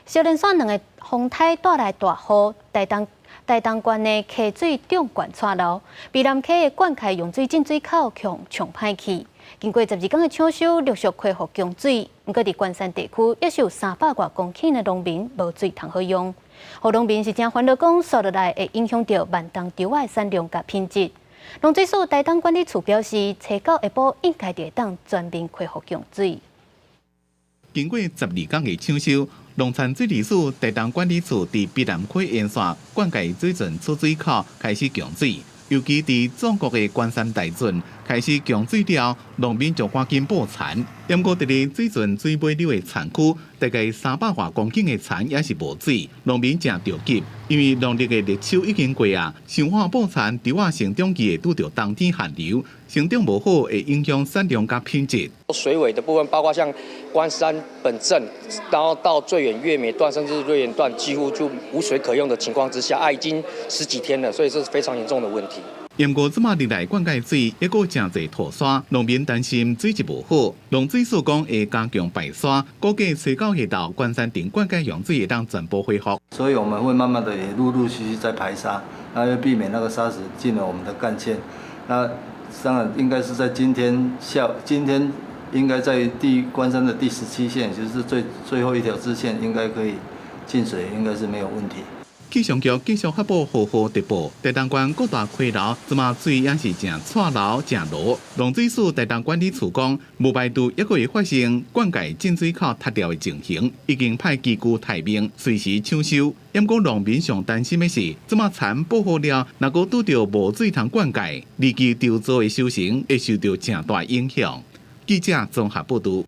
小連續兩个風颱帶來大雨，台東縣的溪水漲懸掣流，卑南溪的灌溉用水進水口予沖歹去。經過12工的搶修，陸續恢復供水。毋過佇關山地區，猶是有300外公頃的農民無水通好用。予農民是誠煩惱，講紲落來會影響著萬東稻仔的產量佮品質。農水署台東管理處表示，初九下晡應該就會當全面恢復供水。經過12工的搶修，農田水利署台東管理處佇卑南溪沿線灌溉水圳出水口開始供水，尤其佇祖國的關山大圳開始供水了，農民就趕緊播田。毋過佇咧水圳水尾流的田區，大概300外公頃的田猶是無水，農民誠著急，因為農曆的立秋已經過啊，傷晚播田，稻仔成長期會拄著冬天寒流，成長無好會影響產量佮品質。水尾的部分，包括像關山本鎮，然後到最遠月眉段，甚至瑞岩段，幾乎就無水可用的情況之下，啊，已經十幾天了，所以這是非常嚴重的問題。毋過這馬入來灌溉水，猶閣誠濟土沙，農民擔心水質無好。農水署講會加強排沙，估計初九下晝關山鎮灌溉用水會當全部恢復。所以我們會慢慢的也陸陸續續在排沙，那要避免那個沙石進了我們的幹線。那當然應該是在今天下，今天應該在第關山的第17線，就是最最後一條支線，應該可以進水，應該是沒有問題。氣象局繼續發布豪雨特報，台東縣各大溪流這馬水猶是誠掣流、誠濁。農水署台東管理處講，無排除猶閣會發生灌溉進水口塌掉的情形，已經派機具待命，隨時搶修。毋過農民上擔心的是，這馬田播好了，若閣拄著無水通灌溉，預計稻作的收成會受著誠大影響。記者綜合報導。